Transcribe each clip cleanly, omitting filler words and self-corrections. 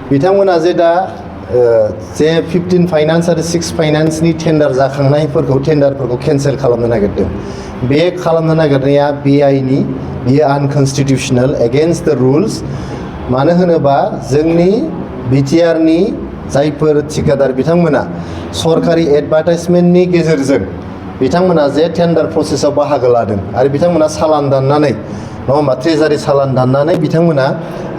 बिथांमोना जे दा जे 15 फाइनान्स आरो 6 फाइनान्सनि टेन्डार टेन्डारफोरखौ केन्सेल खालामनो नागिरदों बे खालामनो नागिरनाया बिआइनि बियो आनकनस्टिटिउसनेल एगेन्स्ट द रुल्स मानो होनोबा जोंनि बिटिआरनि जायफोर ठिकादार बिथांमोना सरकारि एडभार्टाइजमेन्टनि गेजेरजों बिथांमोना जे टेन्डार प्रसेसआव बाहागो लादों आरो बिथांमोना सालान दाननानै नङा होमबा ट्रेजारि सालान दाननानै बिथांमोना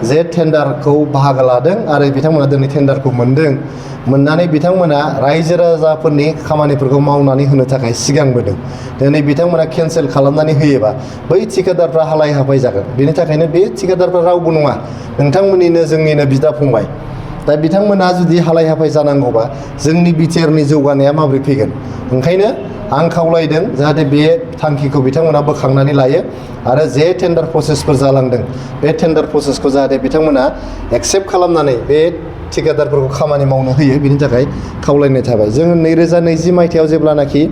जे टेन्डारखौ बाहागो लादों आरो बिथांमोना दिनै टेन्डारखौ मोननानै बिथांमोना रायजो राजाफोरनि खामानिफोरखौ मावनानै होनो थाखाय सिगांबोदों दिनै बिथांमोना केन्सेल खालामनानै होयोबा बै ठिकादारफ्रा हालाय हाफाय जागोन बेनि थाखायनो बे ठिकादारफ्रा रावबो नङा नोंथांमोननिनो जोंनिनो बिदा फंबाय दा बिथांमोना जुदि हालाय हाफाय जानांगौबा जोंनि बिटिआरनि जौगानाया माबोरै फैगोन ओंखायनो आं खावलायदों जाहाथे बे थांखिखौ बिथांमोना बोखांनानै लायो आरो जे टेन्डार प्रसेसफोर जालांदों बे टेन्डार प्रसेसखौ जाहाथे बिथांमोना एक्सेप्ट खालामनानै बे ठिकादारफोरखौ खामानि मावनो होयो बिनि थाखाय खावलायनाय थाबाय जोङो 2020 मायथाइयाव जेब्लानाखि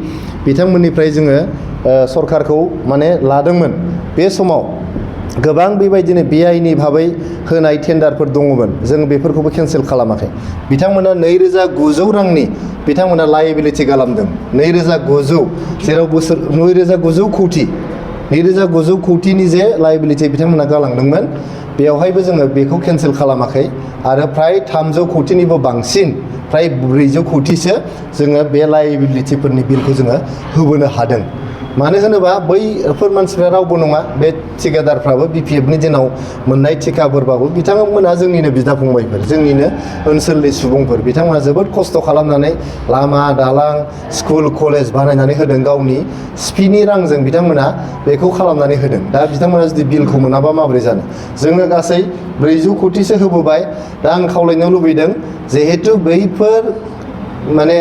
बिथांमोननिफ्राय जोङो सरकारखौ माने लादोंमोन बे समाव गोबां बेबायदिनो बिआइनि भाबै होनाय टेन्डारफोर दङमोन जों बेफोरखौबो केन्सेल खालामाखै बिथांमोना 2900 रांनि बिथांमोना लायबिलिटि खालामदों 2900 जेराव 2900 कौटिनि जे लायबिलिटि बिथांमोना गालांदोंमोन बेवहायबो जोङो बेखौ केन्सेल खालामाखै आरो फ्राय 300 कौटिनिबो बांसिन फ्राय 400 कौटिसो जोङो बे लायबिलिटिफोरनि बिलखौ जोङो होबोनो हादों मानो होनोबा बैफोर मानसिफ्रा रावबो नङा बे ठिकादारफ्राबो बिपिएफनि दिनाव मोननाय ठिकाफोरबाबो बिथांमोना जोंनिनो बिदा फंबायफोर जोंनिनो ओनसोलनि सुबुंफोर बिथांमोना जोबोद खस्थ' खालामनानै लामा दालां स्कुल कलेज बानायनानै होदों गावनि सिपिनि रांजों बिथांमोना बेखौ खालामनानै होदों दा बिथांमोना जुदि बिलखौ मोनाबा माबोरै जानो जोङो गासै 400 कौटिसो होबोबाय दा आं खावलायनो लुबैदों जिहेतु बैफोर माने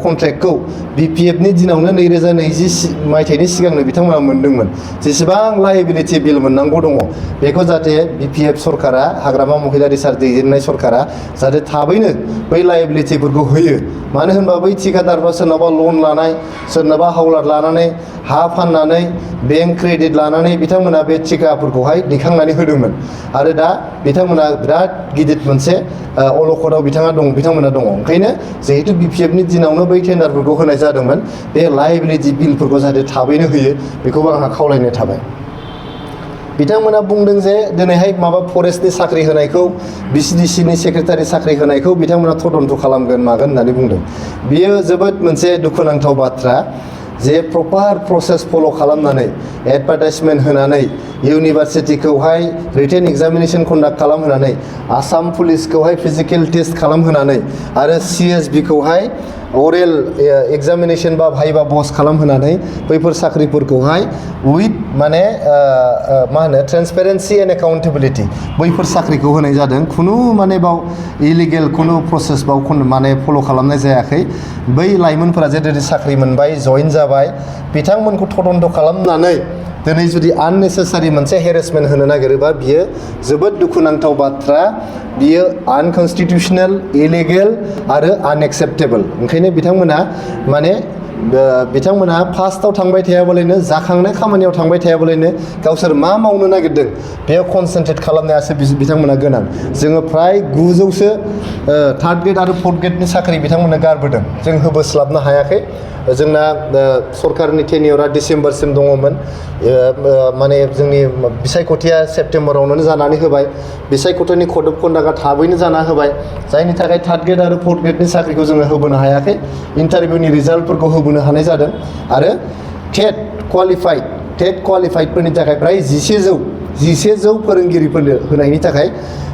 कन्ट्रेक्टखौ बिपिएफनि दिनावनो 2020 मायथाइनि सिगांनो बिथांमोना मोनदोंमोन जेसेबां लायबिलिटि बिल मोननांगौ दङ बेखौ जाहाथे बिपिएफ सरकारा हाग्रामा महिलारि सार दैदेननाय सरकारा जाहाथे थाबैनो बै लायबिलिटिफोरखौ होयो मानो होनबा बै ठिकादारफ्रा सोरनाबा लन लानाय सोरनाबा हावलाद लानानै हा फाननानै बेंक क्रेडिट लानानै बिथांमोना बे ठिकाफोरखौहाय दैखांनानै होदोंमोन आरो दा बिथांमोना बिराद गिदिर मोनसे अलखदाव बिथांमोना दङ ओंखायनो जिहेतु बिपिएफनि दिनावनो बै टेन्डारफोरखौ होनाय जादोंमोन बे लायबिलिटि बिलफोरखौ जाहाथे थाबैनो होयो बेखौबो आंहा खावलायनाय थाबाय बिथांमोना बुंदों जे दिनैहाय माबा फरेस्टनि साख्रि होनायखौ बिसिडिसिनि सेक्रेटारि साख्रि होनायखौ बिथांमोना तदन्त खालामगोन मागोन होननानै बुंदों बियो जोबोद मोनसे दुखुनांथाव बाथ्रा जे प्रपार प्रसेस फल' खालामनानै एडभार्टाइजमेन्ट होनानै इउनिभार्सिटिखौहाय रिटेन एग्जामिनेसन कन्डाक्ट खालामहोनानै आसाम पुलिसखौहाय फिजिकेल टेस्ट खालामहोनानै आरो सिएसबिखौहाय अरेल एग्जामिनेसन बा भाइबा बस खालामहोनानै बैफोर साख्रिफोरखौहाय उइथ माने मा होनो ट्रेन्सपेरेन्सि एन्ड एकाउन्टेबिलिटि बैफोर साख्रिखौ होनाय जादों खुनु माने बाव इलिगेल खुनु प्रसेस बाव माने फल' खालामनाय जायाखै बै लाइमोनफोरा जे दिनै साख्रि मोनबाय जइन जाबाय बिथांमोनखौ तदन्त खालामनानै दिनै जुदि आननेसेसारि मोनसे हेरेसमेन्ट होनो नागिरोबा बियो जोबोद दुखुनांथाव बाथ्रा बियो आनकनस्टिटिउसनेल इलिगेल आरो आनएक्सेप्टेबल ओंखायनो बिथांमोना फार्स्टआव थांबाय थायाबालायनो जाखांनाय खामानियाव थांबाय थायाबालायनो गावसोर मा मावनो नागिरदों बेयाव कनसेन्ट्रेट खालामनायासो बिथांमोना गोनां जोङो फ्राय 900सो थार्ड ग्रेड आरो फर्थ ग्रेडनि साख्रि बिथांमोना गारबोदों जों होबोस्लाबनो हायाखै जोंना सरकारनि टेनियरा डिसेम्बरसिम दङमोन माने जोंनि बिसायख'थिया सेप्तेम्बरावनो जानानै होबाय बिसायख'थिनि कड अफ कन्डाक्टआ थाबैनो जाना होबाय जायनि थाखाय थार्ड ग्रेड आरो फर्थ ग्रेडनि साख्रिखौ जोङो होबोनो हायाखै इन्टारभिउनि रिजाल्टफोरखौ होबोनो हानाय जादों आरो टेट क्वालिफाइडफोरनि थाखाय फ्राय 1100 फोरोंगिरिफोरनो होनायनि थाखाय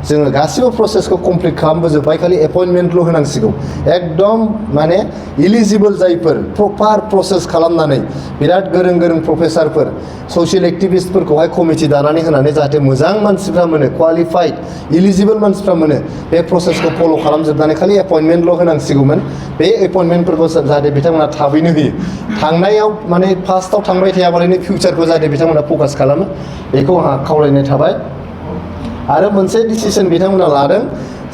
जोङो गासिबो प्रसेसखौ कमप्लिट खालामबोजोब्बाय खालि एपइन्टमेन्टल' होनांसिगौ एकदम माने इलिजिबल जायफोर प्रपार प्रसेस खालामनानै बिराद गोरों प्रफेसारफोर ससियेल एक्टिभिस्टफोरखौहाय कमिटि दानानै होनानै जाहाथे मोजां मानसिफ्रा मोनो क्वालिफाइड इलिजिबल मानसिफ्रा मोनो बे प्रसेसखौ फल' खालामजोबनानै खालि एपइन्टमेन्टल' होनांसिगौमोन बे एपइन्टमेन्टफोरखौ जाहाथे बिथांमोना थाबैनो होयो थांनायाव माने फार्स्टआव थांबाय थायाबालायनो फिउचारखौ जाहाथे बिथांमोना फकास खालामो बेखौ आंहा खावलायनाय थाबाय आरो मोनसे डिसिसन बिथांमोना लादों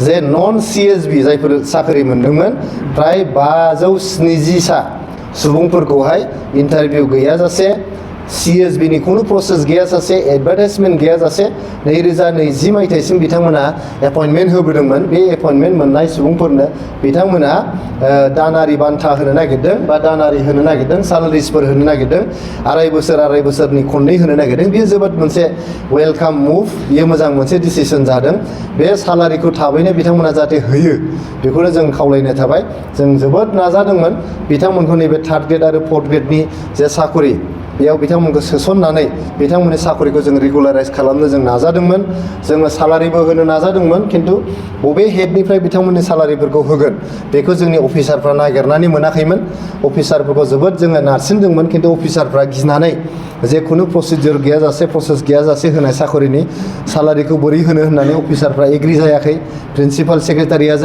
जे नन सिएसबि जायफोर साख्रि मोनदोंमोन फ्राय 570 सुबुंफोरखौहाय इन्टारभिउ गैयाजासे CSB नि खुनु प्रसेस गैयाजासे एडभार्टाइजमेन्ट गैयाजासे 2020 मायथाइसिम बिथांमोना एपइन्टमेन्ट होबोदोंमोन बे एपइन्टमेन्ट मोननाय सुबुंफोरनो बिथांमोना दानारि बान्था होनो नागिरदों बा दानारि होनो नागिरदों सालारिसफोर होनो नागिरदों आराय बोसोरनि खननै होनो नागिरदों बेयो जोबोद मोनसे वेलकाम मुभ बेयो मोजां मोनसे डिसिसन जादों बे सालारिखौ थाबैनो बिथांमोना जाहाथे होयो बेखौनो जों खावलायनो थाबाय जों जोबोद नाजादोंमोन बिथांमोनखौ नैबे थार्ड ग्रेड आरो फोर्थ ग्रेडनि जे साकरि बेयाव बिथांमोनखौ सोसननानै बिथांमोननि साकरिखौ जों रेगुलाराइज खालामनो जों नाजादोंमोन जोङो सालारिबो होनो नाजादोंमोन खिन्थु बबे हेडनिफ्राय बिथांमोननि सालारिफोरखौ होगोन बेखौ जोंनि अफिसारफ्रा नागिरनानै मोनाखैमोन अफिसारफोरखौ जोबोद जोङो नारसिनदोंमोन खिन्थु अफिसारफ्रा गिनानै जे खुनु प्रसिडिउर गैयाजासे प्रसेस गैयाजासे होनाय साकरिनि सालारिखौ बोरै होनो होननानै अफिसारफ्रा एग्रि जायाखै प्रिन्सिपाल सेक्रेटारिया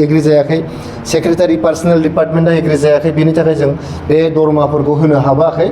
एग्रि जायाखै सेक्रेटारि पार्सनेल डिपार्टमेन्टआ एग्रि जायाखै बेनि थाखाय जों बे दरमाफोरखौ होनो हाबाखै